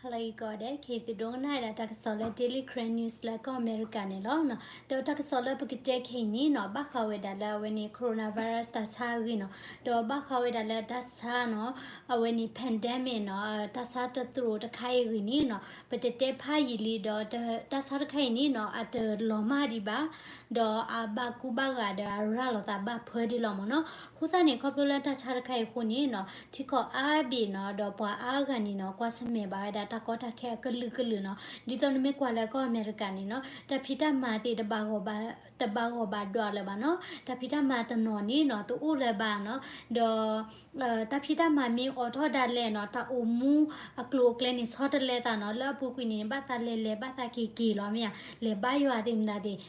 ဟါလၢအဂ့ၤကိးဂၤဒဲး, ခဲအံၤသုဒိကနၣ်ဝဲဒၣ်တၢ်ကစီၣ်လၢ Daily Karen News လၢကီၢ်အမဲရကၤန့ၣ်လီၤ. ဒီးတၢ်ကစီၣ်လၢပကတဲခဲအံၤန့ၣ်နီၤ ဘၣ်ဃးဝဲဒၣ်လၢအဝဲန့ၣ် coronavirus တၢ်ဆါအဂ့ၢ်နီၤ, ဒီးဘၣ်ဃးဝဲဒၣ်လၢတၢ်ဆါနီၤ, အဝဲန့ၣ် pandemic နီၤ, တၢ်ဆါတသရိာ်တခါအံၤအဂ့ၢ်န့ၣ်နီၤ, ပတတဲဖးယံာ်လံဒီး တၢ်ဆါတခါအံၤန့ၣ်နီၤ အတလီၤမၢ်ဒံးဘၣ်, ဒီးအဘၣ်ကူဘၣ်ဂာ်ဒီးအရၤလီၤသးဘၣ်ဖၢဒံးလီၤမ့ၢ်နီၤ. အဃိသတးန့ၣ် ခီဖျိလၢတၢ်ဆါတခါအံၤအဃိန့ၣ်နီၤ ထံကီၢ်အါဘ့ၣ်နီၤ, ဒီးပှၤအါဂၤန့ၣ်နီၤ ကွၢ်ဆၢၣ်မဲာ်ဘၣ်ဝဲဒၣ်တၢ်ကီတၢ်ခဲအကလုာ်ကလုာ်နီၤ. ဒ်သိးနမ့ၢ်ကွၢ်လၢကီၢ်အမဲရကၤန့ၣ်နီၤ တၢ်ဖံးတၢ်မၤသ့ၣ်တဘၣ်ဂီၢ်ဘၣ်, တဘၣ်ဂီၢ်ဘၣ်ဒွးလၢၤဘၣ်နီၤ. တၢ်ဖံးတၢ်မၤတနီၤန့ၣ်နီၤ တအိၣ်လၢၤဘၣ်နီၤ, ဒီး တၢ်ဖံးတၢ်မၤမ့ၢ်အိးထီၣ်ဒၣ်လဲာ်နီၤ တၢ်အိၣ်မူအကျိၤအကျဲန့ၣ် ဆီတလဲသးနီၤ, လၢအပူၤကွံာ်န့ၣ် ဘၣ်သးလဲၤလဲၤ ဘၣ်သးက့ၤက့ၤလီၤမ့ၢ်ဧါ, လဲၤဘါယွၤသ့ၣ်မတၤသ့ၣ်,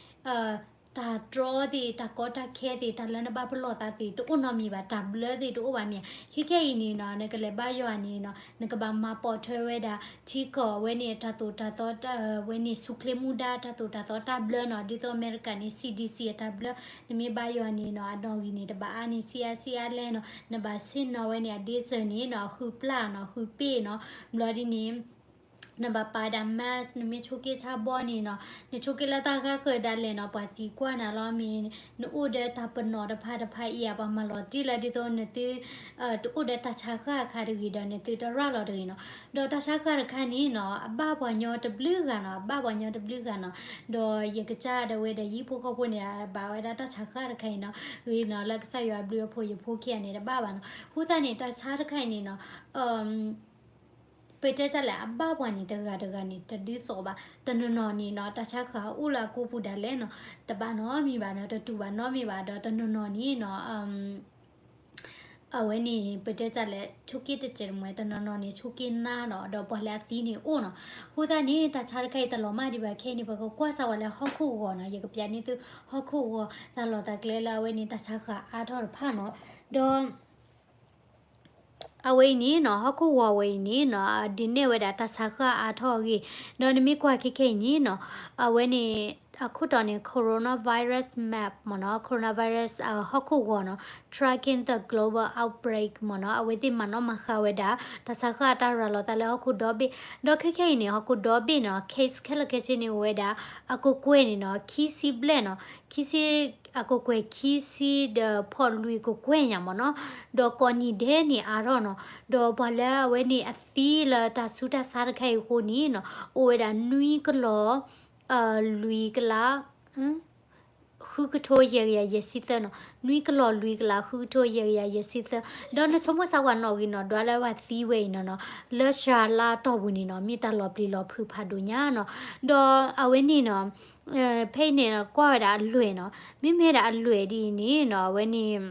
တၢ်တြီသ့ၣ် တၢ်ကီတၢ်ခဲသ့ၣ် တၢ်လၢနဘၣ်ပလီၢ်သးသ့ၣ် တအိၣ်နီတမံၤဘၣ်, တၢ်ဘျၢသ့ၣ်တအိၣ်ဘၣ်မ့ၢ်ဧါ. ခဲခဲအံၤန့ၣ်နီၤ နကလဲၤဘါယွၤန့ၣ်နီၤ နကဘၣ်မၤပိာ်ထွဲဝဲဒၣ် ထံကီၢ်အဝဲန့ၣ် တၢ်သိၣ်တၢ်သီ ဝဲန့ၣ် ဆူၣ်ချ့မူဒါ တၢ်သိၣ်တၢ်သီတၢ်ဘျၢနီၤ, ဒ်သိးအမဲရကၤန့ၣ် C D C အတၢ်ဘျၢ, နမ့ၢ်ဘါယွၤန့ၣ်နီၤ အနီၣ်ဂံၢ်န့ၣ် တဘၣ်အါန့ၢ် ဆံးအါဆံးအါလဲၣ်နီၤ, နဘၣ်ဆ့ၣ်နီၤဝဲန့ၣ် အဒ့စၢၤန့ၣ်နီၤ အဃုပျၢ်နီၤ ဃုပ့ၣ်နီၤ, ဘျီဒ်န့ၣ် နဘၣ်ပာ်ဝဲဒၣ် mask, နမ့ၢ်ဆိးက့ဆါဘီန့ၣ်နီၤ, နဆိးက့လၢတၢ်ဃၢ်ဃၢၤဒၣ်လဲာ်နီၤ ပှၤသံကွၢ်နၤလီၤမ့ၢ်, နအိၣ်ဒီးတၢ်ပနီၣ်တဖၣ်တဖၣ်အံၤ ပှၤမၤလီၤတံၢ်လၢဒ်သိးနသု တအိၣ်ဒီးတၢ်ဆါဃၢ်အခါတဂ့ၤဒီး နသုတရၤလီၤတဂ့ၤနီၤ. ဒီးတၢ်ဆါဃၢ်တခါန့ၣ်နီၤ အဘၣ်ပှၤညီတဘျုးဂၤနီၤ, အဘၣ်ပှၤညီတဘျုးဂၤနီၤ, ဒီးယကစၢ်ဒီးဝဲဒီးယဟံၣ်ဖိဃီဖိန့ၣ် ဘၣ်ဝဲဒၣ်တၢ်ဆါဃၢ်တခါအံၤနီၤ, ဂ့ၤနီၤ လၢကစၢ်ယွၤဘျုးအဖိယဖိခံဂၤန့ၣ် တဘၣ်ဘၣ်နီၤ. အဃိသတးန့ၣ် တၢ်ဆါတခါအံၤန့ၣ်နီၤ ပတဲတၢ်လဲၣ် အဘၣ်ပှၤန့ၣ် တဂၤတဂၤန့ၣ် တဒုးသိးဘၣ်, တနီၤနီၤန့ၣ်နီၤ တၢ်ဆါဃၢ်အအိၣ်လၢအကိာ်ပူၤဒၣ်လဲာ်နီၤ, တဘၣ်နီတမံၤဘၣ်နီၤ, တတူၢ်ဘၣ်နီတမံၤဘၣ်, ဒီးတနီၤနီၤန့ၣ်နီၤ အဝဲန့ၣ် ပတဲတၢ်လဲၣ် ဆိးက့တစဲးတမှဲၤ, တနီၤနီၤန့ၣ် ဆိးက့နါနီၤ, ဒီးပှၤလၢအသံန့ၣ်အိၣ်နီၤ. အဃိသတးန့ၣ် တၢ်ဆါတခါအံၤတလီၤမၢ်ဒံးဘၣ်, ခဲအံၤန့ၣ် ပကကွၢ်စၢ်ဝဲလၢဟီၣ်ခိၣ်ဂီၤနီၤ, ယကပျးန့ၢ်သုဟီၣ်ခိၣ်ဂီၤ တၢ်လီၢ်တၢ်ကျဲလၢအဝဲန့ၣ် တၢ်ဆါဃၢ်အါထီၣ်တဖၣ်နီၤ, ဒီး အဝဲအံၤန့ၣ်နီၤ ဟီၣ်ခိၣ်ဂီၤဝဲအံၤန့ၣ်နီၤ ဒုးနဲၣ်ဝဲဒၣ်တၢ်ဆါဃၢ်အါထီၣ်အဂ့ၢ်, ဒီးနမ့ၢ်ကွၢ်ခဲခဲအံၤန့ၣ်နီၤ အဝဲန့ၣ် အခိၣ်တီန့ၣ် coronavirus map မ့ၢ်နီၤ, coronavirus ဟီၣ်ခိၣ်ဂီၤနီၤ, tracking the global outbreak မ့ၢ်နီၤ, အဝဲသ့ၣ်မၤနီၣ်မၤဃါဝဲဒၣ် တၢ်ဆါဃၢ်အတၢ်ရၤလီၤသးလၢဟီၣ်ခိၣ်ဒီဘ့ၣ်, ဒီးခဲခဲအံၤန့ၣ် ဟီၣ်ခိၣ်ဒီဘ့ၣ်နီၤ case ခဲလၢာ်ခဲဆ့န့ၣ်အိၣ်ဝဲဒၣ် အကကွဲၢ်န့ၣ်နီၤ ခံဆံဘျဲၣ်နီၤ, ခံဆံ အကကွဲၢ်ခံဆံဒီးဖီၣ်လွံၢ်ကကွဲၢ်ညါမ့ၢ်နီၤ, ဒီးကိးနံၤဒဲးန့ၣ်အါထီၣ်နီၤ, ဒီးပှၤလၢအဝဲန့ၣ်အသံလၢတၢ်ဆူးတၢ်ဆါတခါအံၤအဃိန့ၣ်နီၤ အိၣ်ဝဲဒၣ်နွံကလီၤ လွံၢ်ကလး ဃုကထိယဲၢ်ကယၤယဲၢ်ဆံသၢနီၤ, နွံကလီၤလွံၢ်ကလး ဃုကထိယဲၢ်ကယၤယဲၢ်ဆံသၢ, ဒီးနဆိကမိၣ်စၢ်ဝဲနီၣ်ဂံၢ်နီၣ်ဒွးလၢပှၤသံဝဲအံၤနီၤနီၤ, လၢၡၤလါအတီၢ်ပူၤန့ၣ်နီၤ မ့ၢ်တၢ်လီၤပျံၤလီၤဖုးဖးဒိၣ်ညါနီၤ, ဒီးအဝဲန့ၣ်နီၤ ဖဲအံၤန့ၣ် ကွၢ်ဝဲဒၣ်အလွဲၢ်နီၤ, မ့မ့ၢ်ဒၣ်အလွဲၢ်ဒ်အံၤန့ၣ်နီၤ အဝဲန့ၣ်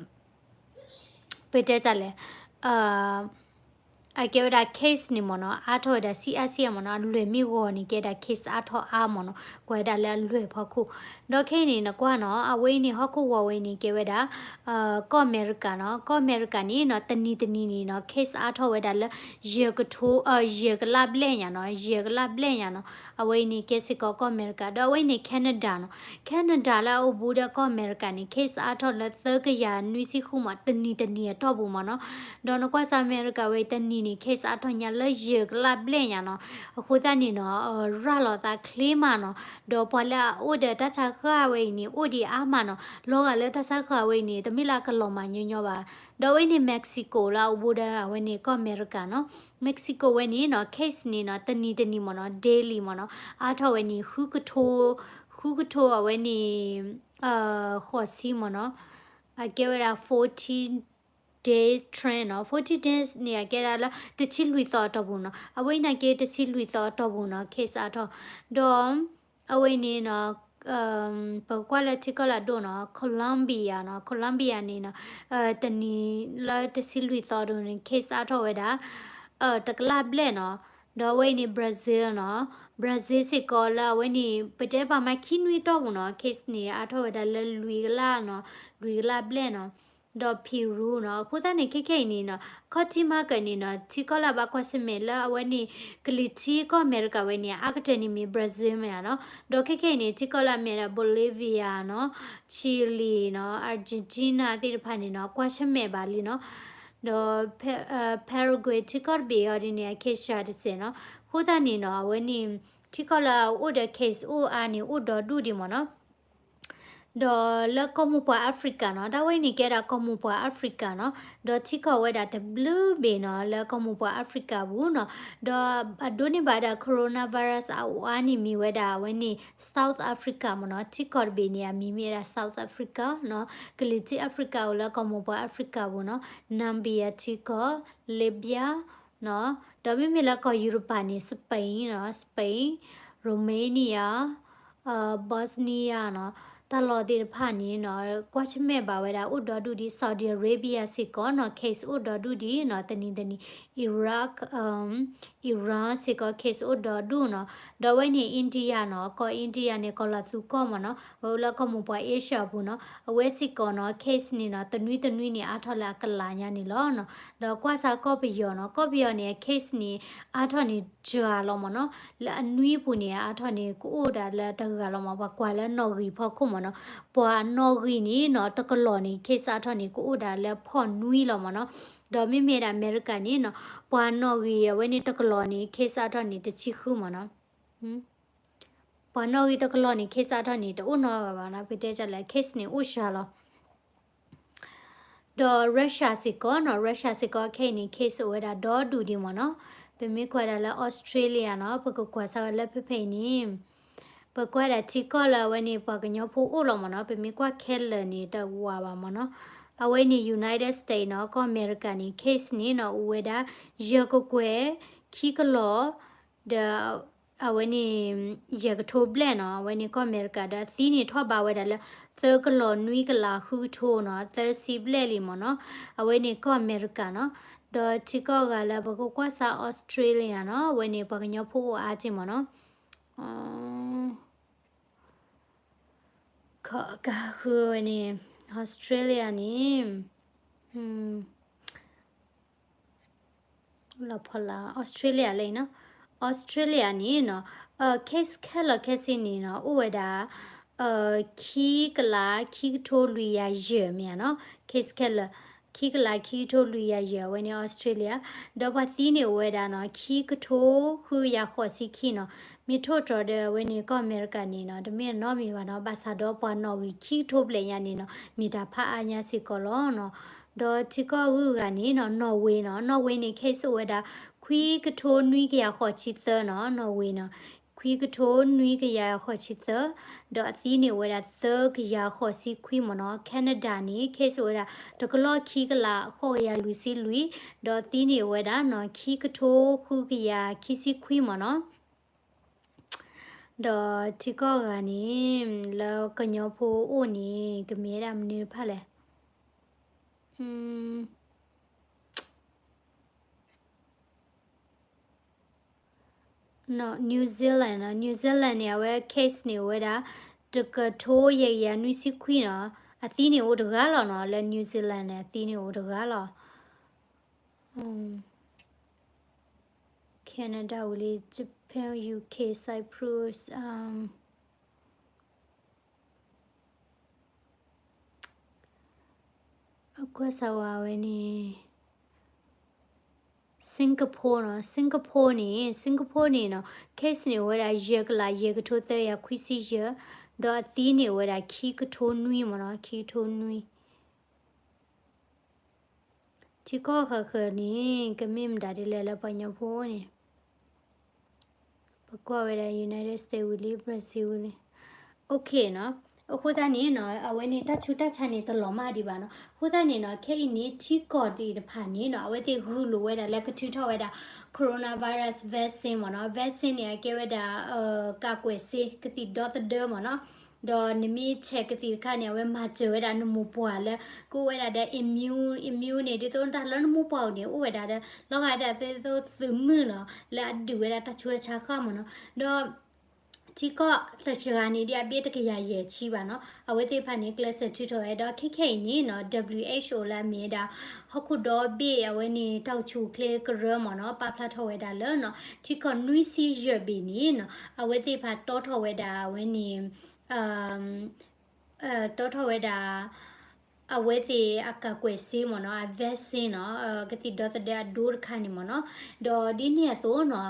ပတဲတၢ်လဲၣ် အကဲဝဲဒၣ် case န့ၣ်မ့ၢ်နီၤ အါထီၣ်ဝဲဒၣ်ဆံးအါဆံးအါမ့ၢ်နီၤ, အလွဲၢ်မ့ၢ်ဂီၤန့ၣ် ကဲဒၣ် case အါထီၣ်အါမ့ၢ်နီၤ, ကွၢ်ဝဲဒၣ်လၢအလွဲၢ်ဖီခိၣ်, ဒီးခဲအံၤန့ၣ် နကွၢ်နီၤ အဝဲအံၤန့ၣ် ဟီၣ်ခိၣ်ဂီၤဝဲအံၤန့ၣ် ကဲဝဲဒၣ် ကီၢ်အမဲရကၤနီၤ, ကီၢ်အမဲရကၤန့ၣ်နီၤ တနံၤတနံၤန့ၣ်နီၤ case အါထီၣ်ဝဲဒၣ်လၢ ယဲၢ်ကထိ ယဲၢ်ကလးဘျဲၣ်ညါနီၤ, ယဲၢ်ကလးဘျဲၣ်ညါနီၤ, အဝဲအံၤန့ၣ် ကဲစ့ၢ်ကီးကီၢ်အမဲရကၤ, ဒီးအဝဲအံၤန့ၣ် Canada နီၤ, Canada လၢအအိၣ်ဘူးဒီးကီၢ်အမဲရကၤန့ၣ် case အါထီၣ်လၢသၢကယၤနွံဆံဃုမ့ၢ် တနံၤတနံၤအတီၢ်ပူၤမ့ၢ်နီၤ, ဒီးနကွၢ်စၢ်အမဲရကၤဝဲအံၤတနံၤန့ၣ် case အါထီၣ်ညါလၢယဲၢ်ကလးဘျဲၣ်ညါနီၤ, အဃိသတးန့ၣ်နီၤ ရၤလီၤသးချ့မးနီၤ, ဒီးပှၤလၢအအိၣ်ဒီးတၢ်ဆါဃၢ်ဝဲအံၤန့ၣ် အိၣ်ဒံးအါမးနီၤ, လီၤဂာ်လၢတၢ်ဆါဃၢ်ဝဲအံၤန့ၣ် တမ့ၢ်လၢအကလီၤမၢ်ညီညီဘၣ်, ဒီးအဝဲန့ၣ် Mexico လၢအအိၣ်ဘူးဒီးအဝဲန့ၣ်ကီၢ်အမဲရကၤနီၤ, Mexico ဝဲန့ၣ်နီၤ case န့ၣ်နီၤ တနံၤတနံၤမ့ၢ်နီၤ daily မ့ၢ်နီၤ အါထီၣ်ဝဲန့ၣ် ဃုကထိ ဃုကထိအဝဲန့ၣ် ဃိးဆံမ့ၢ်နီၤ, အကဲဝဲဒၣ် fourteen days trend နီၤ, fourteen days န့ၣ် အကဲဒၣ်လၢတဆံလွံၢ်သီအတီၢ်ပူၤနီၤ, အဝဲအံၤန့ၣ်က့တဆံလွံၢ်သီအတီၢ်ပူၤနီၤ case အါထီၣ်, ဒီး အဝဲန့ၣ်နီၤ ပကကွၢ်လၢထံကီၢ်လၢအဒိၣ်နီၤ Colombia နီၤ, Colombia န့ၣ်နီၤ တနံၤလၢတဆံလွံၢ်သီဒိၣ်န့ၣ် case အါထီၣ်ဝဲဒၣ် တကလးဘျဲၣ်နီၤ, ဒီးအဝဲအံၤန့ၣ် Brazil နီၤ, Brazil စ့ၢ်ကီးလၢအဝဲန့ၣ် ပတဲပာ်မးခံနွံတီၢ်ပူၤနီၤ case န့ၣ် အါထီၣ်ဝဲဒၣ်လၢလွံၢ်ကလးနီၤ, လွံၢ်ကလးဘျဲၣ်နီၤ, ဒီး Peru နီၤ, အဃိသတးန့ၣ် ခဲခဲအံၤန့ၣ်နီၤ ခီၣ်ထံးမၤကၢၢ်န့ၣ်နီၤ ထံကီၢ်လၢအဘၣ်ကွၢ်ဆၢၣ်မဲာ်လၢအဝဲန့ၣ် ကလံၤထံးကီၢ်အမဲရကၤဝဲန့ၣ် အါကတၢၢ်န့ၣ်မ့ၢ် Brazil မ့ၢ်ဧါနီၤ, ဒီးခဲခဲအံၤန့ၣ် ထံကီၢ်လၢအမ့ၢ်ဒၣ် Bolivia နီၤ, Chile နီၤ, Argentina သ့ၣ်တဖၣ်န့ၣ်နီၤ ကွၢ်ဆၢၣ်မဲာ်ဘၣ်လံနီၤ, ဒီး Paraguay ထံကီၢ်တဘ့ၣ်အံၤဒ်န့ၣ် အ case စှၤတစဲးနီၤ. အဃိသတးန့ၣ်နီၤ အဝဲန့ၣ် ထံကီၢ်လၢအအိၣ်ဒီး case အိၣ်အါန့ၣ် အိၣ်ဒီဒူၣ်ဒံးမ့ၢ်နီၤ. ဒီးလၢကီၢ်မိၢ်ပှၢ် Africa နီၤ, တၢ်ဝဲအံၤန့ၣ်ကဲဒၣ်ကီၢ်မိၢ်ပှၢ် Africa နီၤ, ဒီးထံကီၢ်ဝဲဒၣ်တဘျုးဘ့ၣ်နီၤ လၢကီၢ်မိၢ်ပှၢ် Africa ပူၤနီၤ, ဒီးအဒိးန့ၢ်ဘၣ်ဒၣ် coronavirus အအိၣ်အါန့ၣ်မ့ၢ်ဝဲဒၣ်အဝဲန့ၣ် South Africa မ့ၢ်နီၤ, ထံကီၢ်တဘ့ၣ်န့ၣ် အမံၤမ့ၢ်ဝဲဒၣ် South Africa နီၤ, ကလံၤထံး Africa အိၣ်လၢကီၢ်မိၢ်ပှၢ် Africa ပူၤနီၤ, Namibia ထံကီၢ်, Libya နီၤ, ဒီးမ့မ့ၢ်လၢကီၢ်ယူရပၤန့ၣ် Spain နီၤ, Spain, Romania, Bosnia နီၤ, တၢ်လီၢ်သ့ၣ်တဖၣ်န့ၣ်နီၤ ကွၢ်ဆၢၣ်မဲာ်ဘၣ်ဝဲဒၣ်အိၣ်ဒီဒူၣ်ဒံး, Saudi Arabia စ့ၢ်ကီးနီၤ case အိၣ်ဒီဒူၣ်ဒံးနီၤ, တနံၤတနံၤ Iraq, Iran စ့ၢ်ကီး case အိၣ်ဒီဒူၣ်နီၤ, ဒီးအဝဲန့ၣ် India နီၤ, ကီၢ် India န့ၣ် ကီၢ်လီၤသူကီၢ်မ့ၢ်နီၤ, အဝဲအိၣ်လၢကီၢ်မိၢ်ပှၢ် Asia ပူၤနီၤ, အဝဲစ့ၢ်ကီးနီၤ case န့ၣ်နီၤ တနွံတနွံန့ၣ် အါထီၣ်လၢအကလးညါန့ၣ်လီၤနီၤ, ဒီးကွၢ်စၢ်ကီၢ်ပယီၤနီၤ, ကီၢ်ပယီၤန့ၣ် case န့ၣ် အါထီၣ်န့ၣ်တဂၤလီၤမ့ၢ်နီၤ, လၢအနွံပူၤန့ၣ် အါထီၣ်န့ၣ် ကအိၣ်ဒၣ်လၢတဂၤလီၤမ့ၢ်, ပှၤကွၢ်လၢနီၣ်ဂံၢ်ဖီခိၣ်မ့ၢ်နီၤ, ပှၤနီၣ်ဂံၢ်န့ၣ်နီၤ တကလီၢ်န့ၣ် case အါထီၣ်န့ၣ် ကအိၣ်ဒၣ်လၢဖီၣ်နွံလီၤမ့ၢ်နီၤ, ဒီးမ့မ့ၢ်ဒၣ်အမဲရကၤန့ၣ်နီၤ, ပှၤနီၣ်ဂံၢ်အဝဲန့ၣ်တကလီၢ်န့ၣ် case အါထီၣ်န့ၣ် တဆံဃုမ့ၢ်နီၤ, ပှၤနီၣ်ဂံၢ်တကလီၢ်န့ၣ် case အါထီၣ်န့ၣ် တအိၣ်နီတဂၤဘၣ်နီၤ, ပတဲဒ်လဲၣ် case န့ၣ်အိၣ်စှၤလီၤ. ဒီး Russia စ့ၢ်ကီးနီၤ, Russia စ့ၢ်ကီးခဲအံၤန့ၣ် case အိၣ်ဝဲဒၣ်ဒီဒူၣ်ဒံးမ့ၢ်နီၤ, ပမ့ၢ်ကွၢ်ဒၣ်လၢ Australia နီၤ, ပကကွၢ်စၢ်ဝဲလၢဖဲဖဲအံၤန့ၣ်, ပကွၢ်ဒၣ်ထံကီၢ်လၢအဝဲန့ၣ် ပှၤကညီဖိအိၣ်လီၤမ့ၢ်နီၤ, ပမ့ၢ်ကွၢ်ခဲလၢာ်န့ၣ် တဝးဘၣ်မ့ၢ်နီၤ, အဝဲန့ၣ် United States နီၤ, ကီၢ်အမဲရကၤန့ၣ် case န့ၣ်နီၤ အိၣ်ဝဲဒၣ် ယဲၢ်ကကွဲၢ် ခံကလီၢ် ဒီး အဝဲန့ၣ် ယဲၢ်ကထိဘျဲၣ်နီၤ, အဝဲန့ၣ်ကီၢ်အမဲရကၤ ဒီးအသံန့ၣ်ထီၣ်ဘးဝဲဒၣ်လၢ သၢကလီၢ်နွံကလးဃုကထိနီၤ, သၢဆံဘျဲၣ်လံမ့ၢ်နီၤ, အဝဲန့ၣ်ကီၢ်အမဲရကၤနီၤ, ဒီးထံကီၢ်ဂၤလၢပကကွၢ်စၢ် Australia နီၤ, အဝဲန့ၣ်ပှၤကညီဖိအိၣ်အါက့ၢ်မ့ၢ်နီၤ, ကဃုဝဲန့ၣ် Australia န့ၣ် လီၤဖီလာ် Australia လၢအံၤနီၤ, Australia န့ၣ်နီၤ, case ခဲလၢာ်ခဲဆ့န့ၣ်နီၤ အိၣ်ဝဲဒၣ် ခံကလးခံကထိလွံၢ်ကယၤယဲၢ်မ့ၢ်ဧါနီၤ, case ခဲလၢာ် ခံကလးခံကထိလွံၢ်ကယၤယဲၢ် အဝဲန့ၣ် Australia, ဒီးပှၤသံန့ၣ်အိၣ်ဝဲဒၣ်နီၤ ခံကထိဃုကယၤဃိးဆံခံနီၤ, မ့ၢ်ထိၣ်တြီၤဒီးအဝဲန့ၣ်ကီၢ်အမဲရကၤန့ၣ်နီၤ တမ့ၢ်နီတမံၤဘၣ်နီၤ, ဘၣ်ဆၣ်ဒီးပှၤနီၣ်ဂံၢ်ခံကထိဘျဲၣ်ညါန့ၣ်နီၤ မ့ၢ်တၢ်ဖးအါညါစ့ၢ်ကီးလီၤနီၤ. ဒီးထံကီၢ်အဂုၤအဂၤန့ၣ်နီၤ Norway နီၤ, Norway န့ၣ် case အိၣ်ဝဲဒၣ် ခွံကထိနွံကယၤဃိးဆံသၢနီၤ, Norway နီၤ, ခွံကထိနွံကယၤဃိးဆံသၢ, ဒီးအသံန့ၣ်အိၣ်ဝဲဒၣ်သၢကယၤဃိးဆံခွံမ့ၢ်နီၤ. Canada န့ၣ် case အိၣ်ဝဲဒၣ် တကလီၢ်ခံကလးဃိးကယၤလွံၢ်ဆံလွံၢ်, ဒီးအသံန့ၣ်အိၣ်ဝဲဒၣ်နီၤ ခံကထိဃုကယၤခံဆံခွံမ့ၢ်နီၤ. ဒီးထံကီၢ်ဂၤန့ၣ် လၢကညီဖိအိၣ်န့ၣ် ကမ့ၢ်ဝဲဒၣ်မနုၤတဖၣ်လဲၣ်. New Zealand နီၤ, New Zealand န့ၣ် အဝဲ case န့ၣ်အိၣ်ဝဲဒၣ် တကထိယဲၢ်ကယၤနွံဆံခွံနီၤ, အသံန့ၣ်အိၣ်တဂၤလီၤနီၤ, လၢ New Zealand န့ၣ် အသံန့ၣ်အိၣ်တဂၤလီၤ. Canada ဝံၤလံ Japan, UK, Cyprus, ကွၢ်စၢ်ဝဲန့ၣ် Singapore နီၤ, Singapore န့ၣ်, Singapore န့ၣ်နီၤ case န့ၣ်အိၣ်ဝဲဒၣ် ယဲၢ်ကလးယဲၢ်ကထိသၢကယၤခွံဆံယဲၢ်, ဒီးအသံန့ၣ်အိၣ်ဝဲဒၣ် ခံကထိနွံမ့ၢ်နီၤ, ခံကထိနွံ. ထံကီၢ်ဃၢၤဃၢၤန့ၣ် ကမ့ၢ်မတၤဒ်လဲၣ်လၢပှၤကညီဖိန့ၣ် ပကွၢ်ဝဲဒၣ် United States ဝံၤလံ Brazil ဝံၤလံ. OK နီၤ, အဃိသတးန့ၣ်နီၤ အဝဲန့ၣ်တၢ်ဆူးတၢ်ဆါန့ၣ် တလီၤမၢ်ဒံးဘၣ်နီၤ. အဃိသတးန့ၣ်နီၤ ခဲအံၤန့ၣ် ထံကီၢ်သ့ၣ်တဖၣ်န့ၣ်နီၤ အဝဲသ့ၣ်ဂုာ်လိာ်ဝဲဒၣ်လၢကထုးထီၣ်ဝဲဒၣ် coronavirus vaccine မ့ၢ်နီၤ. Vaccine န့ၣ် အကဲဝဲဒၣ် ကာကွယ်ဆေး ကသံၣ်ဒီသဒၢမ့ၢ်နီၤ. ဒီးနမ့ၢ်ဆဲးကသံၣ်တခါန့ၣ် အဝဲမၤစၢၤဝဲဒၣ်နမိၢ်ပှၢ်လၢ ကအိၣ်ဝဲဒၣ်ဒီး immune, immune န့ၣ် ဒ်သိးတၢ်လၢနမိၢ်ပှၢ်အအိၣ်န့ၣ် အိၣ်ဝဲဒၣ်ဒီး လီၤဂာ်ဒၣ်ဒ်သိးသုးမုၢ်လီၤ လၢအဒုးဝဲဒၣ်တၢ်ဆူးတၢ်ဆါဃၣ်မ့ၢ်နီၤ. ဒီး ထံကီၢ်သၢဆံဂၤန့ၣ် ဒ်အဘ့ၣ်တကယၤယဲၢ်ဆံဘၣ်နီၤ. အဝဲသ့ၣ်တဖၣ်န့ၣ် ကျဲးစၢးထုးထီၣ်ဝဲဒီး ခဲခဲအံၤန့ၣ်နီၤ WHO လၢအမ့ၢ်ဝဲဒၣ် ဟီၣ်ခိၣ်ဒီဘ့ၣ်အဝဲန့ၣ် တၢ်အိၣ်ဆူၣ်အိၣ်ချ့ကရၢမ့ၢ်နီၤ ပာ်ဖျါထီၣ်ဝဲဒၣ်လၢနီၤ ထံကီၢ်နွံဆံယဲၢ်ဘ့ၣ်န့ၣ်နီၤ အဝဲသ့ၣ်တဖၣ်တီထီၣ်ဝဲဒၣ်အဝဲန့ၣ် တီထီၣ်ဝဲဒၣ် အဝဲသ့ၣ်အကကွဲးစ့မ့ၢ်နီၤ, အ vaccine နီၤ, ကသံၣ်ဒီသဒၢအဒိတခါန့ၣ်မ့ၢ်နီၤ. ဒီးဒ်န့ၣ်အသိးနီၤ,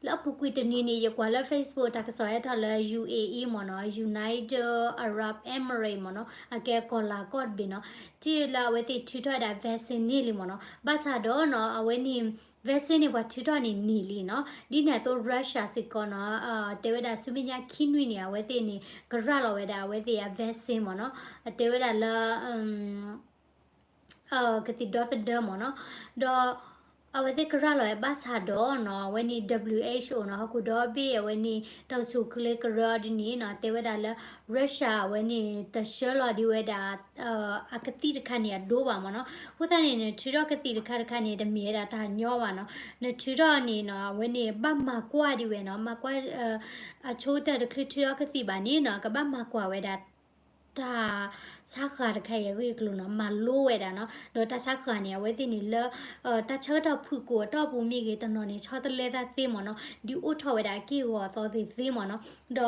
လၢအပူၤကွံာ်တနံၤန့ၣ် ယကွၢ်လၢ Facebook တၢ်ကစီၣ်ဟဲထီၣ်လၢ ယူဢေအံ မ့ၢ်နီၤ, United Arab Emirates မ့ၢ်နီၤ, အကဲကီၢ်လၤကီၢ်တဘ့ၣ်နီၤ, ထံၣ်လၢအဝဲသ့ၣ်ထုးထီၣ်ဝဲဒၣ် vaccine န့ၣ်လံမ့ၢ်နီၤ. ဘၣ်ဆၣ်ဒီးနီၤ အဝဲန့ၣ် vaccine န့ၣ် ပှၤထုးထီၣ်န့ၣ်န့ၢ်လံနီၤ. ဒ်န့ၣ်အသိး Russia စ့ၢ်ကီးနီၤ, တဲဝဲဒၣ်ဆူမဲာ်ညါခံနွံန့ၣ် အဝဲသ့ၣ်န့ၣ် ကရၤလီၤဝဲဒၣ်အဝဲသ့ၣ်အ vaccine မ့ၢ်နီၤ, တဲဝဲဒၣ်လၢ ကသံၣ်ဒီသဒၢမ့ၢ်နီၤ. ဒီးအဝဲသ့ၣ်ကရၤလီၤဝဲဘၣ်ဆၣ်ဒီးနီၤ, အဝဲန့ၣ် WHO နီၤ, ဟီၣ်ခိၣ်ဒီဘ့ၣ်အဝဲန့ၣ် တၢ်အိၣ်ဆူၣ်အိၣ်ချ့ကရၢအီၤဒ်န့ၣ်နီၤ, တဲဝဲဒၣ်လၢ Russia အဝဲန့ၣ် တဆှၢလီၤဒံးဝဲဒၣ် အကသံၣ်တခါန့ၣ်အဒိဘၣ်မ့ၢ်နီၤ. အဃိသတးန့ၣ် နထုးထီၣ်ကသံၣ်တခါတခါန့ၣ် တမ့ၢ်ဝဲဒၣ်တၢ်ညီဘၣ်နီၤ. နထုးထီၣ်န့ၣ်နီၤ, အဝဲန့ၣ် ဘၣ်မၤကွၢ်ဒံးဝဲနီၤ, မၤကွၢ် အဆိကတၢၢ်တချုးထုးထီၣ်ကသံၣ်ဘၣ်န့ၣ်နီၤ, ကဘၣ်မၤကွၢ်ဝဲဒၣ် တၢ်ဆါဃၢၤတခါအံၤအဂ့ၢ်အကျိၤနီၤ, မၤလိဝဲဒၣ်နီၤ. ဒီးတၢ်ဆါဃၢၤန့ၣ် အဝဲသ့ၣ်န့ၣ်လၢ တၢ်ဆၢကတီၢ်ဖုၣ်ကိာ်အတီၢ်ပူၤမ့ၢ်ဂ့ၤ တနီၤန့ၣ် ဆီတလဲသးသ့မ့ၢ်နီၤ, ဒုးအိၣ်ထီၣ်ဝဲဒၣ်အက့ၢ်အဂီၤအသီသ့သ့မ့ၢ်နီၤ. ဒီး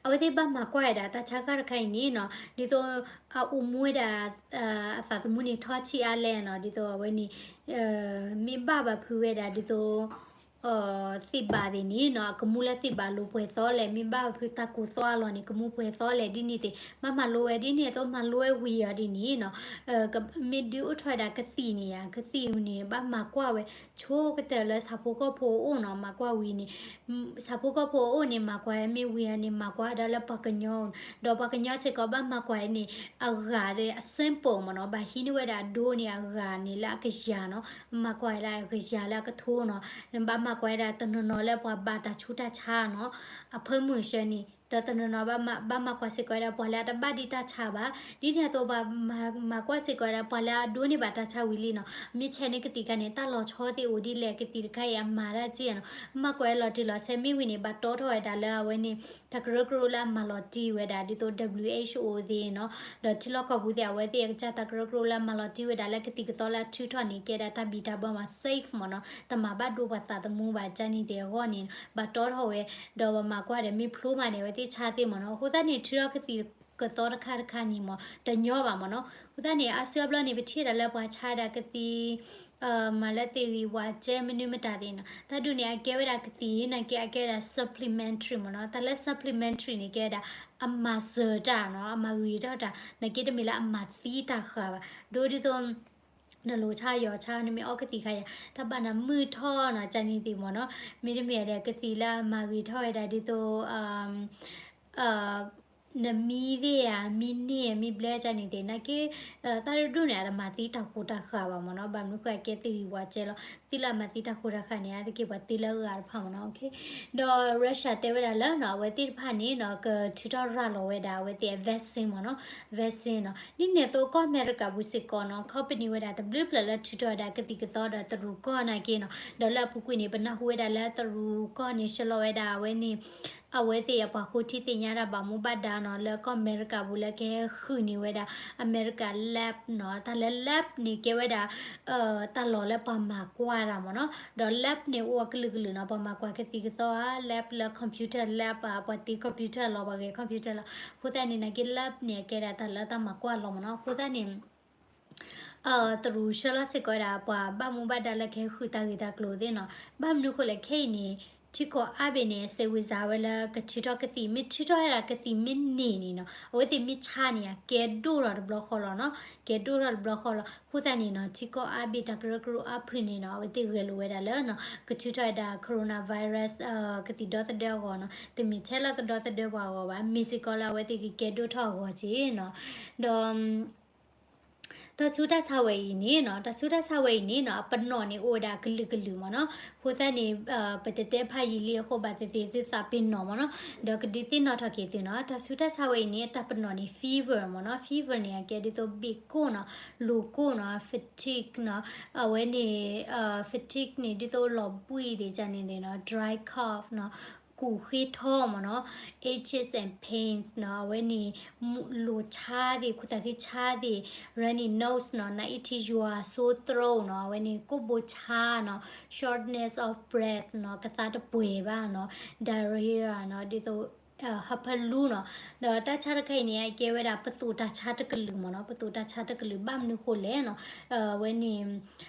အဝဲသ့ၣ်ဘၣ်မၤကွၢ်ဝဲဒၣ်တၢ်ဆါဃၢၤတခါအံၤန့ၣ်နီၤ, ဒ်သိး အအိၣ်မူဝဲဒၣ် အသးသမူန့ၣ်ထီၣ်ဆံးအါလဲၣ်နီၤ, ဒ်သိးအဝဲန့ၣ် မ့ၢ်ဘၣ်ဘၣ်ဖုးဝဲဒၣ်ဒ်သိး သ့ၣ်ဘၣ်သ့ၣ်န့ၣ်နီၤ, အကမူလၢသ့ၣ်ဘၣ်လိၤပှဲၤသီလဲၣ်, မ့ၢ်ဘၣ်ဘၣ်ဖုးတၢ်ကိၢ်သီအလီၢ်န့ၣ် ကမူပှဲၤသီလဲၣ်, ဒ်န့ၣ်သ့ၣ် ဘၣ်မၤလိဝဲဒ်န့ၣ်အသိး မၤလိဝဲဝံၤအီၤဒ်န့ၣ်နီၤ, မ့ၢ်ဒုးအိၣ်ထီၣ်ဝဲဒၣ်ကသံၣ်န့ၣ်ဧါ, ကသံၣ်န့ၣ် ဘၣ်မၤကွၢ်ဝဲ ဆိကတၢၢ်လၢဆၣ်ဖိကီၢ်ဖိအအိၣ်နီၤ, မၤကွၢ်ဝံၤန့ၣ် ဆၣ်ဖိကီၢ်ဖိအအိၣ်န့ၣ် မၤကွၢ်မ့ၢ်ဝံၤအီၤန့ၣ် မၤကွၢ်ဒၣ်လၢပှၤကညီ, ဒီးပှၤကညီစ့ၢ်ကီးဘၣ်မၤကွၢ်န့ၣ် အဂၤဒီး အ sample မ့ၢ်နီၤ, ဘၣ်ဟံးန့ၢ်ဝဲဒၣ်အဒိန့ၣ် အဂၤန့ၣ်လၢအကယၤနီၤ, မၤကွၢ်ဝဲဒၣ်အကယၤလၢအကထိနီၤ, ဘၣ်မၤကွၢ်ဝဲဒၣ်တနီၤနီၤလၢပှၤဘၣ်တၢ်ဆူးတၢ်ဆါနီၤ, အဖၢမုၢ်ဆၢန့ၣ် ဒီးတနီၤနီၤ ဘၣ်မၤကွၢ်စ့ၢ်ကီးဝဲဒၣ်ပှၤလၢအတဘၣ်ဒံးတၢ်ဆါဘၣ်, ဒ်န့ၣ်အသိး ဘၣ်မၤကွၢ်စ့ၢ်ကီးဝဲဒၣ်ပှၤလၢအဒိန့ၢ်ဘၣ်တၢ်ဆါဝံၤလံနီၤ, မ့ၢ်ဆဲးန့ၢ်ကသံၣ်တခါန့ၣ် တၢ်လီၤဆီသ့ၣ်အိၣ်ဒ်လဲၣ်, ကသံၣ်တခါအံၤအမၤတၢ်က့နီၤ, မၤကွၢ်လီၤတံၢ်လီၤဆဲးမ့ၢ်ဝံၤန့ၣ် ဘၣ်တီထီၣ်ဝဲဒၣ်လၢအဝဲန့ၣ် တၢ်ကရၢကရိလၢအမၤလီၤတံၢ်ဝဲဒၣ် ဒ်သိး WHO သ့ၣ်နီၤ, ဒီးထံလီၢ်ကီၢ်ပူၤသ့ၣ် အဝဲသ့ၣ်အကစၢ်တၢ်ကရၢကရိလၢအမၤလီၤတံၢ်ဝဲဒၣ်လၢကသံၣ်ကသီလၢအထုးထီၣ်န့ၣ် ကဲဒၣ်တၢ်ဘံၣ်တၢ်ဘၢမး safe မ့ၢ်နီၤ, တမၤဘၣ်ဒိပှၤသးသမူဘၣ် ကန့ၣ်သ့ၣ်အဂီၢ်န့ၣ် ဘၣ်တီထီၣ်ဝဲ, ဒီးပှၤမၤကွၢ်ဒီးမ့ၢ်ဖျိမးန့ၣ် အဝဲသ့ၣ်ဆါသ့မ့ၢ်နီၤ, အဃိသတးန့ၣ် ထုးထီၣ်ကသံၣ်ကသီတခါတခါန့ၣ်မ့ၢ် တညီဘၣ်မ့ၢ်နီၤ, အဃိသတးန့ၣ် အါစုအါဘျီန့ၣ် ပထံၣ်ဒၣ်လၢပှၤဆါဒၣ်ကသံၣ် မၤလၢသ့ၣ်ဂံၢ်ဝးကဲမနုၤမတၤသ့ၣ်နီၤ, တၢ်ဒုးန့ၣ် အကဲဝဲဒၣ်ကသံၣ် နာ်က့အကဲဝဲဒၣ် supplementary မ့ၢ်နီၤ, တၢ်လၢ supplementary န့ၣ် ကဲဝဲဒၣ် အမၤစၢၤတၢ်နီၤ, အမၤဂ့ၤထီၣ်တၢ်, နာ်က့တမ့ၢ်လၢအမၤသံတၢ်ဃာ်ဘၣ်, ဒ်သိး နလိၤဆါယီၤဆါ နမ့ၢ်အီကသံၣ်ခါယၤ တၢ်ဘၣ်နၤမုာ်ထီၣ်နီၤ ကန့ၣ်သ့ၣ်မ့ၢ်နီၤ, မ့တမ့ၢ်ဒီးကသံၣ်လၢအမၤဂ့ၤထီၣ်ဝဲဒၣ်ဒ်သိး နမံသ့ၣ်ဧါ မံန့ၢ်မံဘျဲ ကန့ၣ်သ့ၣ် နာ်က့ တၢ်ဒုးဒိၣ်န့ၣ် အတမၤသံတၢ်ဃိတၢ်ဃာ်ဘၣ်မ့ၢ်နီၤ, ဘၣ်မနုၤဃိအကဲသ့ၣ်ဂံၢ်ဝးကဲလီၤ, သ့ၣ်လၢအမၤသံတၢ်ဃိတၢ်ဃာ်န့ၣ် အါတက့ၢ်ပှၤသ့လၢအဂၤတဖၣ်မ့ၢ်နီၤ, ဒီး Russia တဲဝဲဒၣ်လၢနီၤ အဝဲသ့ၣ်တဖၣ်န့ၣ်နီၤ ကထုးထီၣ်ရၤလီၤဝဲဒၣ်အဝဲသ့ၣ်အ vaccine မ့ၢ်နီၤ, vaccine နီၤ, ဒ်န့ၣ်အသိးကီၢ်အမဲရကၤပူၤစ့ၢ်ကီးနီၤ company ဝဲဒၣ်တဘျုးဖျၢၣ်လၢထုးထီၣ်ဝဲဒၣ်ကသံၣ်ကသီဒီးတရူးကီၢ်နာ်က့နီၤ, ဒီးလၢအပူၤကွံာ်န့ၣ် ပနၢ်ဟူဝဲဒၣ်လၢတရူးကီၢ်န့ၣ် ဆှၢလီၤဝဲဒၣ်အဝဲန့ၣ် အဝဲသ့ၣ်အပှၤဃိထံသ့ၣ်ညါတၢ်ဘၣ်မူဘၣ်ဒါနီၤ လၢကီၢ်အမဲရကၤပူၤလၢကဟဲဃုာ်န့ၢ်ဝဲဒၣ် အမဲရကၤ lab နီၤ, တၢ်လၢ lab န့ၣ်ကဲဝဲဒၣ် တၢ်လီၢ်လၢပှၤမၤကွၢ်တၢ်မ့ၢ်နီၤ, ဒီး lab န့ၣ်အိၣ်အကလုာ်ကလုာ်နီၤ, ပှၤမၤကွၢ်ကသံၣ်ကသီဧါ lab လၢ computer lab ဧါ, ပှၤတ့ computer လီၤ ပှၤဂဲၤ computer လီၤ, အဃိသတးန့ၣ် နာ်က့ lab န့ၣ် အကဲဒၣ်တၢ်လၢတၢ်မၤကွၢ်လီၤမ့ၢ်နီၤ, အဃိသတးန့ၣ် တရူးဆှၢလီၤစ့ၢ်ကီးဝဲဒၣ် ပှၤဘၣ်မူဘၣ်ဒါလၢကဟဲဃုာ်တၢ်ဂ့ၢ်တၢ်ကျိၤသ့ၣ်နီၤ, ဘၣ်မနုၤဃိလဲၣ် ခဲအံၤန့ၣ် ထံကီၢ်အါဘ့ၣ်န့ၣ် စဲးဝံၤစၢ်ဝဲလၢကထုးထီၣ်ကသံၣ် မ့ၢ်ထုးထီၣ်ဝဲဒၣ်ကသံၣ်မ့ၢ်န့ၢ်န့ၣ်နီၤ, အဝဲသ့ၣ်မ့ၢ်ဆါန့ၣ် အကဲဒိၣ်ထီၣ်တဘျီဃီလီၤနီၤ, ကဲဒိၣ်ထီၣ်တဘျီဃီလီၤ, အဃိသတးန့ၣ်နီၤ ထံကီၢ်အါဘ့ၣ်တၢ်ကရၢကရိအါဖုၣ်န့ၣ်နီၤ အဝဲသ့ၣ်ဂဲၤလိာ်ဝဲဒၣ်လၢနီၤ ကထုးထီၣ်ဝဲဒၣ် coronavirus ကသံၣ်ဒီသဒၢအဂီၢ်နီၤ, တမ့ၢ်ထဲလၢကဒီသဒၢပှၤအဂီၢ်ဘၣ်, မ့ၢ်စ့ၢ်ကီးလၢအဝဲသ့ၣ်ကကဲဒိၣ်ထီၣ်အဂီၢ်က့နီၤ, ဒီး တၢ်ဆူးတၢ်ဆါဝဲအံၤန့ၣ်နီၤ, တၢ်ဆူးတၢ်ဆါဝဲအံၤန့ၣ်နီၤ အပနီၣ်န့ၣ်အိၣ်ဝဲဒၣ်ကလုာ်ကလုာ်မ့ၢ်နီၤ, အဃိသတးန့ၣ် ပတတဲဖးယံာ်လံအဃိဘၣ်သ့ၣ်သ့ၣ်သုသးပ့ၤနီၣ်မ့ၢ်နီၤ, ဒီးကဒုးသ့ၣ်နီၣ်ထီၣ်က့ၤသုနီၤ, တၢ်ဆူးတၢ်ဆါဝဲအံၤန့ၣ် အတၢ်ပနီၣ်န့ၣ် fever မ့ၢ်နီၤ, fever န့ၣ် အကဲဒ်သိးဘ့ၣ်ကိၢ်နီၤ, လိၤကိၢ်နီၤ, fatigue နီၤ, အဝဲန့ၣ် fatigue န့ၣ် ဒ်သိးလီၤဘှံးဒ်န့ၣ်နီၤ, dry cough နီၤ, ကူၣ်ဃ့ထီမ့ၢ်နီၤ, aches and pains နီၤ, အဝဲန့ၣ် လိၤဆါသ့ၣ် ခိၣ်သၣ်ဃ့ဆါသ့ၣ်, runny nose နီၤ, နအ့ထံယွၤ sore throat နီၤ, အဝဲန့ၣ်ကိၢ်ဘိဆါနီၤ, shortness of breath နီၤ, ကသါတပှဲၤဘၣ်နီၤ, diarrhea နီၤ, ဒ်သိး ဟၢဖၢလူနီၤ. ဒီးတၢ်ဆါတခါအံၤန့ၣ် အကဲဝဲဒၣ်ပသိၣ်တၢ်ဆါတကလုာ်မ့ၢ်နီၤ, ပသိၣ်တၢ်ဆါတကလုာ် ဘၣ်မနုၤဃိလဲၣ်နီၤ, အဝဲန့ၣ်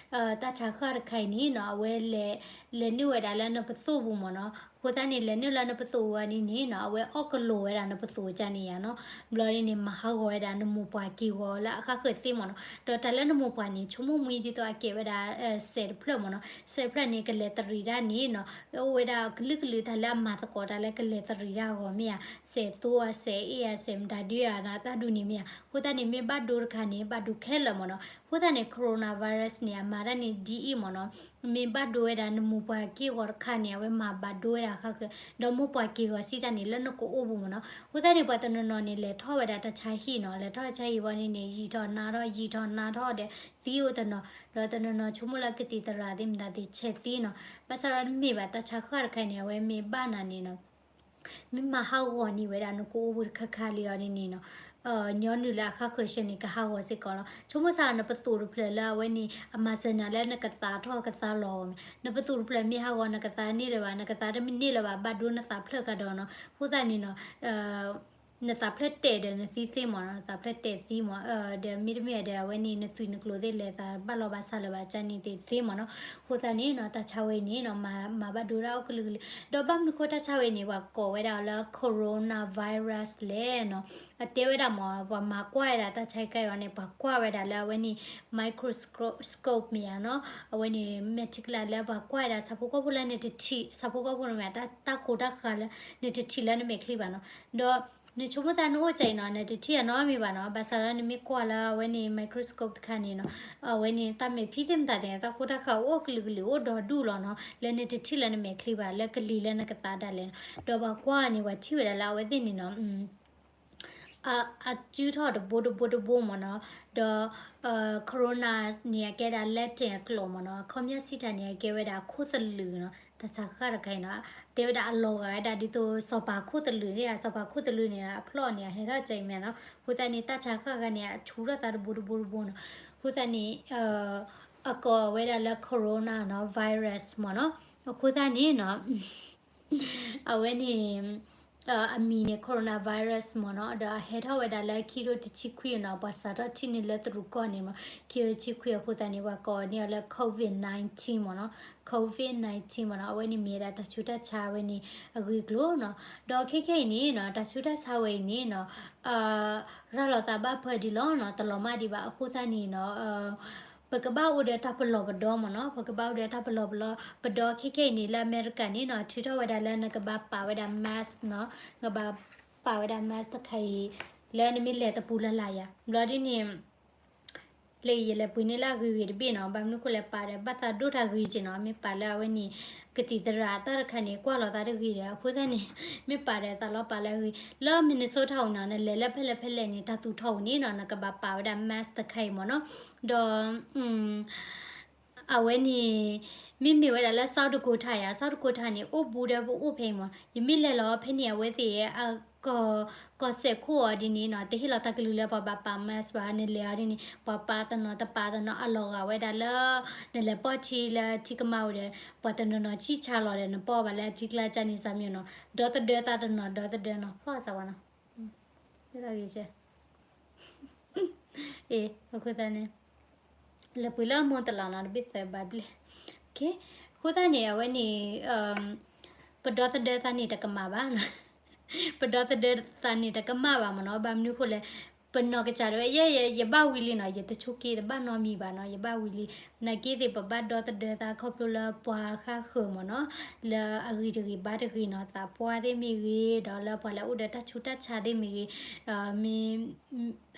တၢ်ဆါဃၢ်တခါအံၤန့ၣ်နီၤ အဝဲလဲၤ လဲၤနုာ်ဝဲဒၣ်လၢနပသိၣ်ပူၤမ့ၢ်နီၤ. အဃိသတးန့ၣ် လဲၤနုာ်လၢနပသိၣ်ပူၤအီၤဒ်န့ၣ်နီၤ အဝဲအီၣ်ကလိာ်ဝဲဒၣ်နပသိၣ်ကန့ၣ်ယါနီၤ. ဘျီဒ်န့ၣ် မၤဟးဂီၤဝဲဒၣ်နမိၢ်ပှၢ်က့ၤဂီၤလၢအဃၣ်ဃၢၤသ့မ့ၢ်နီၤ. ဒီးတၢ်လၢနမိၢ်ပှၢ်န့ၣ် ဆိကမိၣ်မှံဒ်သိးအကဲဝဲဒၣ် စဲးတဖျၢၣ်မ့ၢ်နီၤ, စဲးတဖျၢၣ်န့ၣ် ကလဲၤတရံးတၢ်န့ၣ်နီၤ အိၣ်ဝဲဒၣ်ကလုာ်ကလုာ်တၢ်လၢအမၤသကိးတၢ်လၢကလဲၤတရံးတၢ်အဂီၢ်မ့ၢ်ဧါ, စဲးသိအစဲးအ့ၣ်အစဲးမတၤဒုအတၢ်ဒုန့ၣ်မ့ၢ်ဧါ. အဃိသတးန့ၣ် မ့ၢ်ဘၣ်ဒိတခါန့ၣ် ဘၣ်ဒိခဲလၢာ်မ့ၢ်နီၤ. အဃိသတးန့ၣ် coronavirus န့ၣ် အမၤတၢ်န့ၣ်ဒ်အံၤမ့ၢ်နီၤ. မ့ၢ်ဘၣ်ဒိဝဲဒၣ်နမိၢ်ပှၢ်က့ၤဂီၤတခါန့ၣ် အဝဲမၤဘၣ်ဒိဝဲဒၣ်ဃၣ်ဃၢၤ ဒီးမိၢ်ပှၢ်က့ၤဂီၤစံးတၢ်န့ၣ် လၢနကအိၣ်ပူၤမ့ၢ်နီၤ. အဃိသတးန့ၣ် ပှၤတနီၤနီၤန့ၣ် လဲၤထီၣ်ဝဲဒၣ်တၢ်ဆါဟံၣ်နီၤ, လဲၤထီၣ်တၢ်ဆါဟံၣ်ဝံၤန့ၣ်န့ၣ် ယံာ်ထီၣ်နါထီၣ် ယံာ်ထီၣ်နါထီၣ်ဒီး သံအိၣ်တနီၤ, ဒီးတနီၤနီၤဆိကမိၣ်လၢကသံၣ်သရၣ်သ့ၣ်မတၤသ့ၣ်ဆဲးသံနီၤ. ဘၣ်ဆၣ်ဒီးတမ့ၢ်ဘၣ် တၢ်ဆါဃၢ်တခါန့ၣ် အဝဲမ့ၢ်ဘၣ်နၤန့ၣ်နီၤ မ့ၢ်မၤဟးဂီၤန့ၢ်ဝဲဒၣ်နကအိၣ်ပူၤတခါခါလံအီၤဒ်န့ၣ်နီၤ, ညီနုၢ်လၢအဃၣ်ဃၢၤဆၢန့ၣ် ကဟးဂီၤစ့ၢ်ကီးလီၤ. ဆိကမိၣ်ဆၣ်နပသိၣ်တဖျၢၣ်လၢအဝဲန့ၣ် အမၤစၢၤနၤလၢနကသးထီၣ်ကသးလီၤအဂီၢ်မ့ၢ်, နပသိၣ်တဖျၢၣ်မ့ၢ်ဟးဂီၤ နကသးန့ၢ်လၢၤဘၣ်, နကသးတမ့ၢ်န့ၢ်လၢၤဘၣ် ဘၣ်ဒိနသးဖျၢၣ်ကဒီးနီၤ. အဃိသတးန့ၣ်နီၤ နသးဖျၢၣ်တဲာ်ဒီးနသံသ့မ့ၢ်နီၤ, နသးဖျၢၣ်တဲာ်သံမ့ၢ်, ဒီးမ့တမ့ၢ်ဒီးအဝဲန့ၣ် နသွံၣ်နကျိၤသ့ၣ်လဲၤသးဘၣ်လီၤဘၣ်ဆးလၢၤဘၣ် ကန့ၣ်သ့ၣ်သ့မ့ၢ်နီၤ. အဃိသတးန့ၣ်နီၤ တၢ်ဆါဝဲအံၤန့ၣ်နီၤ မၤ မၤဘၣ်ဒိဒၣ်အီၤကလုာ်ကလုာ်, ဒီးဘၣ်မနုၤဃိတၢ်ဆါဝဲအံၤန့ၣ် ပှၤကိးဝဲဒၣ်အီၤလၢ coronavirus လဲၣ်နီၤ. အတဲဝဲဒၣ်မ့ၢ် ပှၤမၤကွၢ်ဝဲဒၣ်တၢ်ဆါဟံၣ်ခါအံၤအီၤန့ၣ် ပှၤကွၢ်ဝဲဒၣ်လၢအဝဲန့ၣ် microscope မ့ၢ်ဧါနီၤ, အဝဲန့ၣ် မ့ၢ်ထံကလါလၢပှၤကွၢ်ဝဲဒၣ်ဆၣ်ဖိကီၢ်ဖိလၢနတထံၣ်, ဆၣ်ဖိကီၢ်ဖိန့ၣ်မ့ၢ် တၢ်ဃိတၢ်ဃါလၢ နတထံၣ်လၢနမဲာ်ချံဘၣ်နီၤ. ဒီး နဆိကမိၣ်သးနအိၣ်ကၢ်အံၤနီၤ နတထံၣ်အနီတမံၤဘၣ်နီၤ, ဘၣ်ဆၣ်ဒီးနမ့ၢ်ကွၢ်လၢအဝဲန့ၣ် microscope တခါန့ၣ်နီၤ, အဝဲန့ၣ် တၢ်မဲာ်ဖံးသ့ၣ်မတၤသ့ၣ် တၢ်ဃိတၢ်ဃါအိၣ်ကလုာ်ကလုာ် အိၣ်ဒီဒူၣ်လီၤနီၤ, လၢနတထံၣ်လၢနမဲာ်ချံဘၣ် လၢကလံၤလၢနကသးဒၣ်လဲာ်နီၤ. ဒီးပှၤကွၢ်န့ၣ် ပှၤထံၣ်ဝဲဒၣ်လၢအဝဲသ့ၣ်န့ၣ်နီၤ အစုထီၣ်တဘိတဘိတဘိမ့ၢ်နီၤ, ဒီး corona န့ၣ် အကဲဒၣ် Latin အကျိာ်မ့ၢ်နီၤ, အခီပညီစံးတၢ်န့ၣ် အကဲဝဲဒၣ်ခိၣ်သလုးနီၤ, တၢ်ဆါဃၢ်တခါအံၤနီၤ, တဲဝဲဒၣ်အလီၤဂာ်ဝဲဒၣ်ဒ်သိးစီၤပၤခိၣ်သလုးန့ၣ်ဧါ, စီၤပၤခိၣ်သလုးန့ၣ် အဖျီၣ်န့ၣ် အဟဲထီၣ်ကၢ်အံၤမ့ၢ်နီၤ, အဃိသတးန့ၣ် တၢ်ဆါဃၢ်တခါန့ၣ် အဆူထီၣ်သးတဘိတဘိတဘိနီၤ, အဃိသတးန့ၣ် အကိးဝဲဒၣ်လၢ corona နီၤ virus မ့ၢ်နီၤ, အဃိသတးန့ၣ်နီၤ အဝဲန့ၣ် အမံၤန့ၣ် coronavirus မ့ၢ်နီၤ, ဒီးအဟဲထီၣ်ဝဲဒၣ်လၢခံထိတဆံခွံနီၤ, ပှၤစးထီၣ်ထံၣ်န့ၢ်လၢတရူးကီၢ်န့ၣ်မ့ၢ် ခံထိတဆံခွံအဃိသတးန့ၣ် ပှၤကိးန့ၢ်အီၤလၢ COVID nineteen မ့ၢ်နီၤ, COVID nineteen မ့ၢ်နီၤ, အဝဲန့ၣ်မ့ၢ်ဝဲဒၣ်တၢ်ဆူးတၢ်ဆါဝဲန့ၣ်အဂ့ၢ်အကျိၤနီၤ, ဒီးခဲခဲအံၤန့ၣ်နီၤ တၢ်ဆူးတၢ်ဆါဝဲအံၤန့ၣ်နီၤ ရၤလီၤသးဘၣ်ဖၢဒံးလီၤနီၤ, တလီၤမၢ်ဒံးဘၣ် အဃိသတးန့ၣ်နီၤ ပကဘၣ်အိၣ်ဒီးတၢ်ပလီၢ်ပဒီမ့ၢ်နီၤ, ပကဘၣ်အိၣ်ဒီးတၢ်ပလီၢ်ပဒီ ပဒီခဲခဲအံၤန့ၣ် လၢအမဲရကၤန့ၣ်နီၤ ထုးထီၣ်ဝဲဒၣ်လၢနကဘၣ်ပာ်ဝဲဒၣ် mask နီၤ, နကဘၣ်ပာ်ဝဲဒၣ် mask တခါအံၤ လၢနမ့ၢ်လဲၤတပူၤလၢ်လၢ်ယါ, ဘျီဒ်န့ၣ် လၢယလဲၤပှ့ၤန့ၢ်လၢအဂ့ၤဂ့ၤတဘ့ၣ်နီၤ, ဘၣ်မနုၤဃိလဲၣ် ပာ်ဒီးဘၣ်သးဒိၣ်တၢ်ဂ့ၤက့နီၤ, မ့ၢ်ပာ်လၢအဝဲန့ၣ် ကသံၣ်သရၣ်အတၢ်တခါန့ၣ် ကွၢ်လီၤသးတဂ့ၤဒီး အဃိသတးန့ၣ် မ့ၢ်ပာ်ဒီးသးလီၤပာ်လၢအဂ့ၤ, လၢ Minnesota အံၤနီၤ နလဲၤလၢဖဲလဲၣ်ဖဲလဲၣ်န့ၣ် တၢ်သူၣ်ထီၣ်ဝံၤန့ၣ်နီၤ နကဘၣ်ပာ်ဝဲဒၣ် mask တခါအံၤမ့ၢ်နီၤ, ဒီး အဝဲန့ၣ် မ့မ့ၢ်ဝဲဒၣ်လၢ South Dakota ယါ, South Dakota န့ၣ် အိၣ်ဘူးဒီးပအိၣ်ဖဲအံၤမ့ၢ်, ယမ့ၢ်လဲၤလီၤဖဲန့ၣ် အဝဲသ့ၣ် ကီၢ်စဲးခိၣ်အီၤဒ်န့ၣ်နီၤ တဟ့ၣ်လီၤတၢ်ကလုၢ်လၢပှၤဘၣ်ပာ် mask ဘၣ်, နလဲၤအီၤဒ်န့ၣ် ပှၤပာ်တနီၤတပာ်တနီၤ အလီၤဂာ်ဝဲဒၣ်လၢ နလဲၤပိာ်ထံလၢထံကမၣ်ဝံၤဒီး ပှၤတနီၤနီၤဆံၣ်ဆါလီၤဒီး နပိာ်ဘၣ်လၢအထံကျါကန့ၣ် စၢ်မၠိနီၤ ဒီသဒၢသးတနီၤ ဒီသဒၢနီၤ ဖျီၣ်စၢ်ဝဲနီၤ အဃိသတးန့ၣ် လဲၤပှ့ၤလၢမိၢ်တလးနီၤ တဘ့ၣ်သၢဘၣ်ဘျဲၣ်, အဃိသတးန့ၣ် အဝဲန့ၣ် ပဒီသဒၢသးန့ၣ်တကမၣ်ဘၣ်နီၤ, ပဒီသဒၢသးန့ၣ်တကမၣ်ဘၣ်မ့ၢ်နီၤ, ဘၣ်မနုၤဃိလဲၣ် ပနီၢ်ကစၢ်ဒၣ်ဝဲ ယဲ ယ ယဘၣ်ဝံၤလံနီၤ, ယတဆိက့ၤတဘၣ်နီတမံၤဘၣ်နီၤ, ယဘၣ်ဝံၤလံ, နာ်က့သ့ၣ်ပဘၣ်ဒီသဒၢသးခီဖျိလၢပှၤဃၣ်ဃၢၤမ့ၢ်နီၤ, လၢအဂ့ၤတဂ့ၤဘၣ်တဂ့ၤနီၤ, သးပှၢ်သ့ၣ်မ့ၢ်ဂ့ၤ, ဒီးလၢပှၤလၢအိၣ်ဒီးတၢ်ဆူးတၢ်ဆါသ့ၣ်မ့ၢ်ဂ့ၤ, မ့ၢ်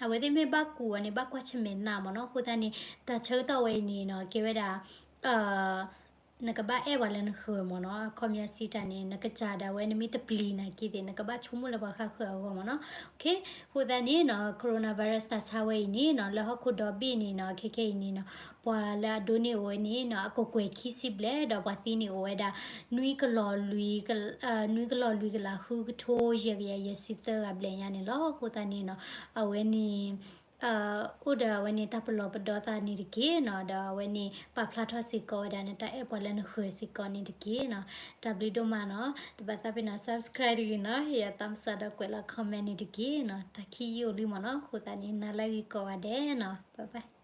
အဝဲသ့ၣ်မ့ၢ်ဘၣ်ကူးအီၤန့ၣ် ဘၣ်ကွၢ်ဆၢၣ်မဲာ်နးမ့ၢ်နီၤ, အဃိသတးန့ၣ် တၢ်ဆၢကတီၢ်ဝဲအံၤန့ၣ်နီၤ ကဲဝဲဒၣ် နကဘၣ်အဲၣ်ပှၤလၢနဃၢၤမ့ၢ်နီၤ, အခီပညီစံးတၢ်န့ၣ် နကစၢ်ဒၣ်ဝဲ နမ့ၢ်တပျံၤနာ်က့သ့ၣ် နကဘၣ်ဆိကမိၣ်လၢပှၤဃၣ်ဃၢၤအဂီၢ်မ့ၢ်နီၤ, အဃိသတးန့ၣ်နီၤ coronavirus တၢ်ဆါဝဲအံၤန့ၣ်နီၤ လၢဟီၣ်ခိၣ်ဒီဘ့ၣ်န့ၣ်နီၤ ခဲခဲအံၤန့ၣ်နီၤ ပှၤလၢအဒိးန့ၢ်အီၤဝဲန့ၣ်နီၤ အကကွဲၢ်ခံဆံဘျဲၣ် ဒီးပှၤသံန့ၢ်အီၤဝဲဒၣ် နွံကလီၤလွံၢ်ကလး ဃုကထိယဲၢ်ကယၤယဲၢ်ဆံသၢဂၤဘျဲၣ်ညါန့ၣ်လီၤ. အဃိသတးန့ၣ်နီၤ အဝဲန့ၣ် အိၣ်ဒီးအဝဲန့ၣ်တၢ်ပလီၢ်ပဒီသးန့ၣ်တက့ၢ်နီၤ, ဒီးအဝဲန့ၣ်ပာ်ဖျါထီၣ်စ့ၢ်ကီးဝဲဒၣ်နတၢ်အဲၣ်ပှၤလၢနဃၢၤစ့ၢ်ကီးန့ၣ်တက့ၢ်နီၤ. တၢ်ဘျုးဒိၣ်မးနီၤ, တဘၣ်သးပ့ၤနီၣ် subscribe တဂ့ၤနီၤ, ဟ့ၣ်ယၤ thumbs up ဒီးကွဲးလီၤ comment န့ၣ်တက့ၢ်နီၤ. တၢ်ခံယိၣ်လံမ့ၢ်နီၤ, အဃိသတးန့ၣ် နၤလၢအဂ့ၤကိးဂၤဒဲးနီၤ, bye bye.